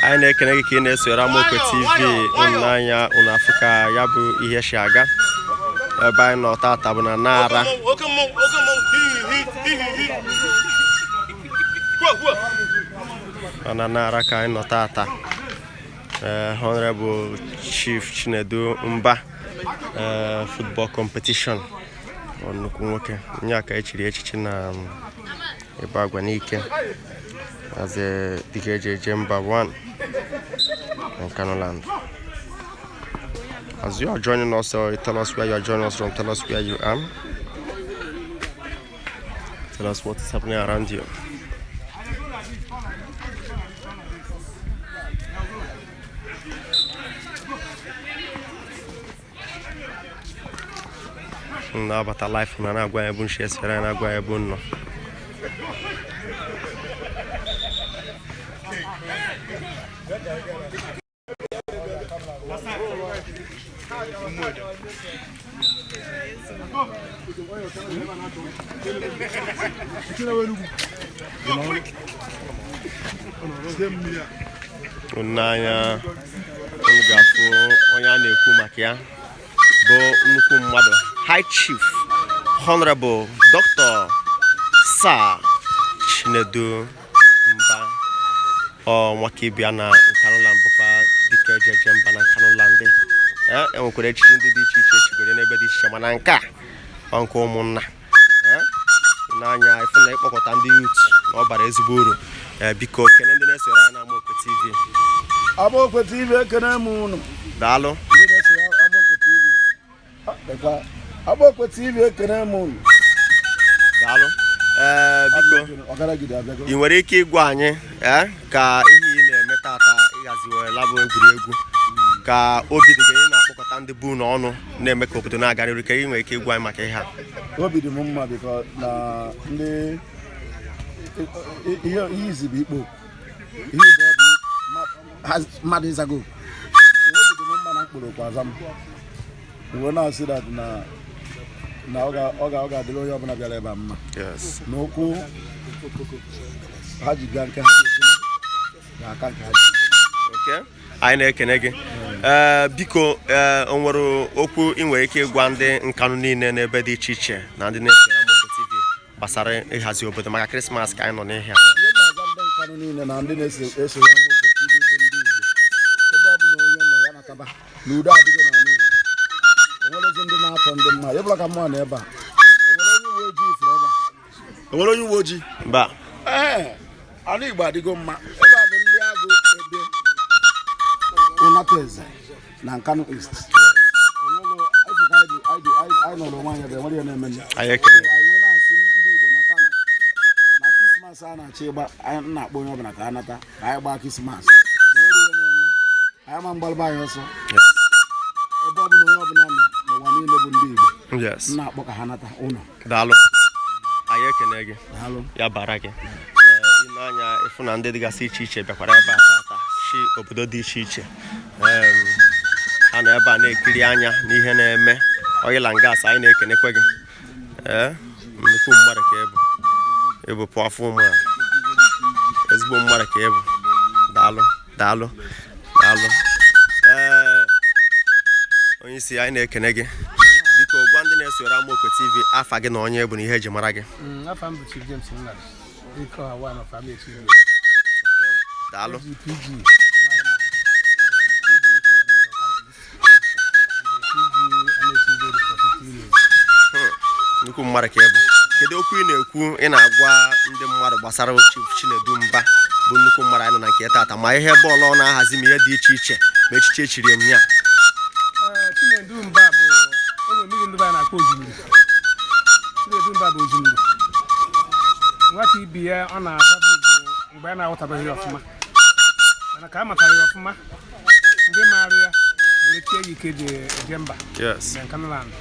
Anyị na-ekene gị ka ị na-esoro Amaokwe TV. Unu n'anya, unu afụ ka ya bụ ihe si aga. Ebe anyị nọ tata bụ na Nara. Oke mmọnwụ, oke mmọnwụ, hi hi hi hi hi. Na Nara ka anyị nọ tata. Ee, Honorable Chief Chinedu Mba, ee, football competition. Ọ nnukwu nwoke nye ka echiri echichi na Ibagwa Nike as a dike eji eje mba 1 in Nkanu. As you are joining us, tell us where you are joining us from, tell us where you are, tell us what is happening around you. Na-abata live na na-agwa ya bụ nshi esere ya, na-agwa ya bụ nnọ. N'anya, unu ga-afụ onye a na-ekwu maka ya bụ nnukwu mmadụ, High Chief Honorable Dr. Sir Chinedu Mba. Ọ nwaka ịbịa na Nkanuland, bụkwa dike eje eje mba na Nkanuland. Ee, enwekwara echichi ndị dị iche iche echigoro n'ebe dị iche iche, mana nke a ọ nke ụmụnna. Ee, n'anya ịfụ na ịkpọkọta ndị youth na ọ bara ezigbo uru. Ee, biko kene ndị na-esoro anyị na Amaokwe TV. Amaokwe TV, ekene m unu. Daalụ. Ndị na-eso ya Amaokwe TV. Ah, lekwa. Amaokwe TV, ekene m unu. Daalụ. Ee, biko, Ọgaragide abịago. ị nwere ike ịgwa anyị, ee, ka ihe ị na-eme tata, ịhaziwela bụ egwuregwu, ka obi dị gị, ị na-akpọkọta ndị bụ unu ọnụ na-eme ka obodo na-aga n'iru, ka ị nwere ike ịgwa anyị maka ihe a? Obi dị m mma biko na ndị ihe ihe izi bụ ikpo ihe bụ ọ bụ mmadụ ịzago oku. Obi dị m mma na mkpụrụ okwu aza m wee na-asị that na ọ ga-adịrị onye ọbụla bịara ebe a mma na okwu ha ji bịa, nke ha ji ga-aka nke ha ji. Okay. Anyị na-ekene gị. Ee, biko, ee, o nwere okwu ị nwere ike ịgwa ndị Nkanụ niile n'ebe dị iche iche na ndị na-esoro Amaokwe TV gbasara ịhazi obodo maka Krismas ka anyị nọ n'ihe a? Ihe m na-agwa ndị Nkanụ niile na ndị na-eso eso ya Amaokwe TV bụ ndị Igbo, ebe ọ bụla onye nọ ya nataba na udo adịgo n'ala Igbo. Enwerezi ndị na-atọ ndị mmadụ ịbụla ka mma na ebe a. Enwere onye uwe ojii fụrụ ebe a? Enwere onye uwe ojii? Mba. Ee, ala Igbo adịgo mma. Ebe a bụ ndị agụ ebe Ụnata Eze na Nkanu East. Enwere ịfụ ka anyị nọrọ onwe anyị ebe enwere ihe na-eme. Anyị ekele. Anyị wee na-asị ndị Igbo natanụ na Krismas a na-achọ ịgba. Anyị na-akpọ onye ọbụla ka a nata ka anyị gbaa Krismas na nwere ihe na-eme anyị ma mgbalịba anyị ọsọ. Ebe ọbụla onye ọbụla nọ n'ụwa niile bụ ndị Igbo, m na-akpọ ka ha nata ụlọ. Daalụ, anyị ekene gị. Daalụ. Ya bara gị. Ee, ị na-anya ịfụ na ndị dịgasị iche iche bịakwara ebe a tata, chi obodo dị iche iche. Ha nọ ebe a na-ekiri anya n'ihe na-eme. Oil and gas, anyị na-ekenekwe gị. Ee, nnukwu mmadụ ka ị bụ. Ị bụ powerful man, ezigbo mmadụ ka ị bụ. Daalụ, daalụ, daalụ. Ee, onye isi, anyị na-ekene gị. Biko gwa ndị na-esoro Amaokwe TV afa gị na onye bụ na ihe eji mara gị. Afa m bụ Chief James Nnadi, Ike one of Amaechi. Daalụ. PG, PG coordinator Kano East, and PG Amaechi Igbo for 15 years. Nnukwu mmadụ ka ị bụ. Kedu okwu ị na-ekwu, ị na-agwa ndị mmadụ gbasara Chief Chinedu Mba, bụ nnukwu mmadụ anyị nọ na nke ya tata, ma ihe bọọlụ ọ na-ahazi, ma ihe dị iche iche, ma echiche echiri nya? Ee, Chinedu Mba bụ enwe mmiri ndị be anyị na-akpọ ojimiri. Chinedu Mba bụ ojimiri. Nwata ibi ya ọ na-azabu bụ mgbe a na-aghọtabeghị ya ọfụma, mana ka a matara ya ọfụma, ndị maara ya wee tie ya ike eji eje mba na Nkanuland.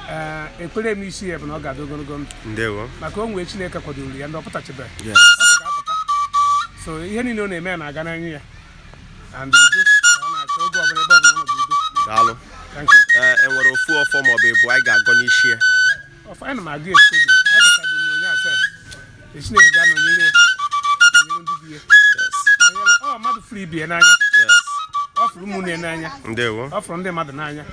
Ee, ekpere m isi ya bụ na ọ ga-adị ogologo ndụ. Ndewo. Maka o nwee Chineke kwadoro ya, ndị ọ pụtachibeghị, ọ ga-apụta. So ihe niile ọ na-eme ya na-aga n'anya ya, and udo ka ọ na-achọ oge ọbụla, ebe ọbụla ọ nọ bụ udo. Daalụ. Thank you. Ee, enwere ofu ọfọ maọbụ ebu anyị ga-agọ n'isi ya? Ọfọ ana m agụ estebi agụchago m onye asef. Chineke ga-anọnyere ya, nọnyere ndị bi ya. fụrụ ibe ya n'anya. Ọ fụrụ ụmụnne ya n'anya. Ndewo. Ọ fụrụ ndị mmadụ n'anya.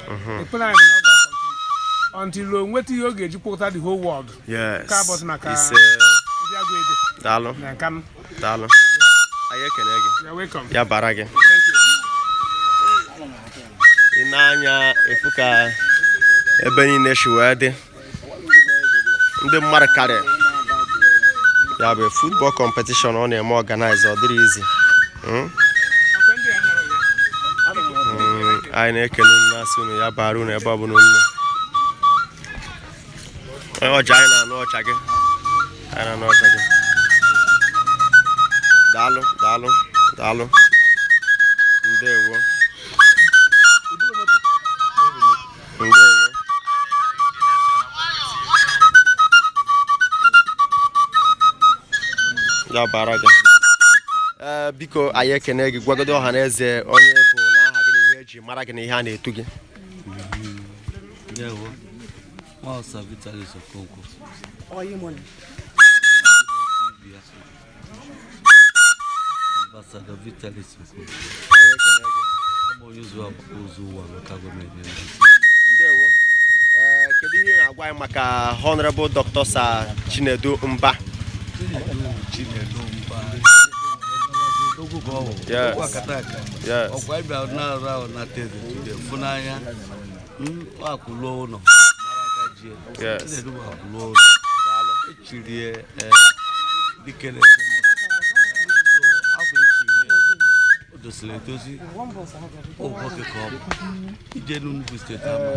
Ekpere anyị bụ na ọ ga-acontinue until o nweta ihe ọ ga-eji kpọkọta the whole world. Nke a bụzi maka Ise. ndị agụ ede Daalụ. na Nkanụ. Daalụ, anyị ekene gị. You're welcome. Ya bara gị. Thank you. Ị na-anya efu ka ebe niile si wee dị, ndị mmadụ karịa. Ya bụ football competition ọ na-eme organize, ọ dịrị izi. Ọkwa ndị a nọrọ ya. Anyị na-ekene unu, na-asị unu ya bara unu ebe ọ bụla unu nọ. Onye ọja, anyị na-anụ ọja gị, anyị na-anụ ọja gị. Daalụ, daalụ, daalụ, ndewo, ndewo. Ya bara gị. Ee, biko, anyị ekene gị. Gwagodo ọha na eze onye bụ na aha gị na ihe eji mara gị na ihe a na-etu gị. Ndewo. Nwaọsa Vitalis Okonkwo. Bịa. Ambassador Vitalis Okonkwo. Anyị ekene gị. Ọ bụ onye ụzọ ụwa local government Enugu. Ndewo. Ee, kedu ihe ị na-agwa anyị maka Honorable Dr. Sir Chinedu Mba? Chinedu Mba. Odogwu ka ọ bụ. Yes. Odogwu akata aka. Yes. Ọkwa ịbịa na-arụ ahụ na teze today fụnanya. Ọ akwụluo ụlọ. Mara aka ji ya. Yes. Chinedu bụ akwụluo ụlọ. Daalụ. Echiri ya dike na-eche mba. So, afọ echiri ya, o dosiri edozi. Ọ bụ nwoke ka ọ bụ. Ije n'Enugu steeti ama,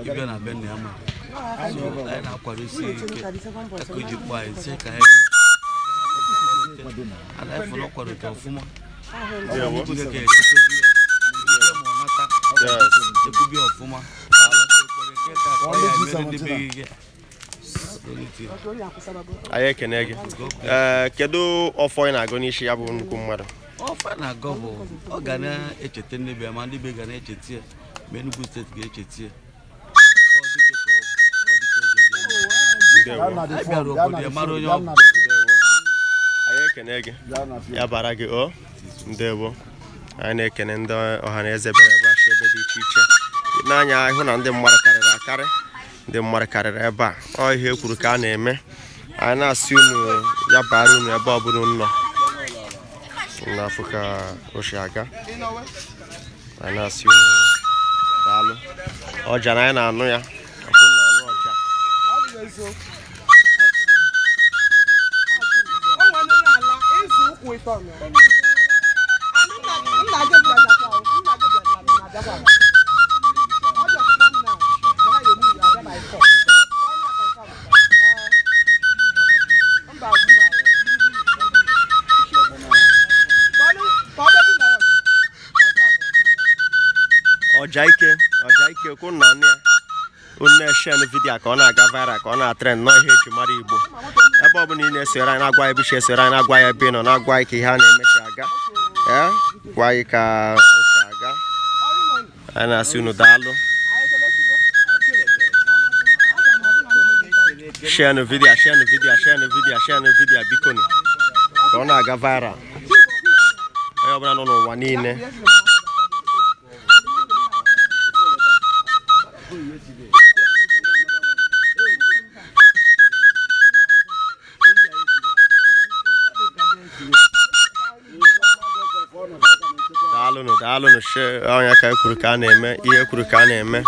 ịbịa na be nna ya ma. So anyị na-akwadosi ya ike aka o ji kpọọ anyị sị ka anyị bịa. Ana anyị fụrụ ọ kwadote ọfụma. Ndewo. Chineke echekwebe ya. Ike ma ọ nata. Chekwube ya ọfụma. Ekwere ka ọ ya emere ndị be gị. Anyị ekene gị. Ee, kedu ọfọ ị na-agụ n'isi ya bụ nnukwu mmadụ? Ọfa na-agọ bụ ọ ga na-echeta ndị be ya, ma ndị be ga na-echeta ya, ma Enugu steeti ga-echeta ya. Ọ dike ka ọ bụ, ọ dike eji eje mba. Ndewo. Anyị bịara obodo ya mara onye ọ bụ. Ndewo, anyị ekene gị. Ya bara gị o. Ndewo. Anyị na-ekene ndị ọha na eze bịara ebe a si ebe dị iche iche. N'anya ịhụ na ndị mmadụ karịrị akarị, ndị mmadụ karịrị ebe a. Ọ ihe e kwuru ka a na-eme. Anyị na-asị unu ya bara unu ebe ọbụla unu nọ n'afọ ka o si aga. Anyị na-asị unu daalụ. Ọja na anyị na-anụ ya, ọkụ na-anụ ọja. O nwere n'ala ịzụ ụkwụ ịtọ nọ. Nna gị bịa bịakwa o, nna gị bịa na-abịakwa. Ọ bịakwukwa m na na ha emu ya abịa by 4. Onye confirm. Ee. Mba, mba. Kpọọ baby na ya. Confirm. Ọja ike, ọja ike, okwu na anụ ya. Unu na-eshare video ka ọ na-aga viral, ka ọ na-atrend nọ. Ihe eji mara Igbo, ebe ọ bụla ị na-esoro anyị, na-agwa ebe isi esoro anyị, na-agwa ya ebe ị nọ, na-agwa anyị ka ihe a na-eme si aga. Ee, gwa anyị ka o si aga. Anyị na-asị unu daalụ. Share video, share video, share video, share video, biko nụ, ka ọ na-aga viral, onye ọbụla nọ n'ụwa niile. Daalụnụ, daalụnụ. Share ọnya ka e kwuru ka a na-eme, ihe e kwuru ka a na-eme.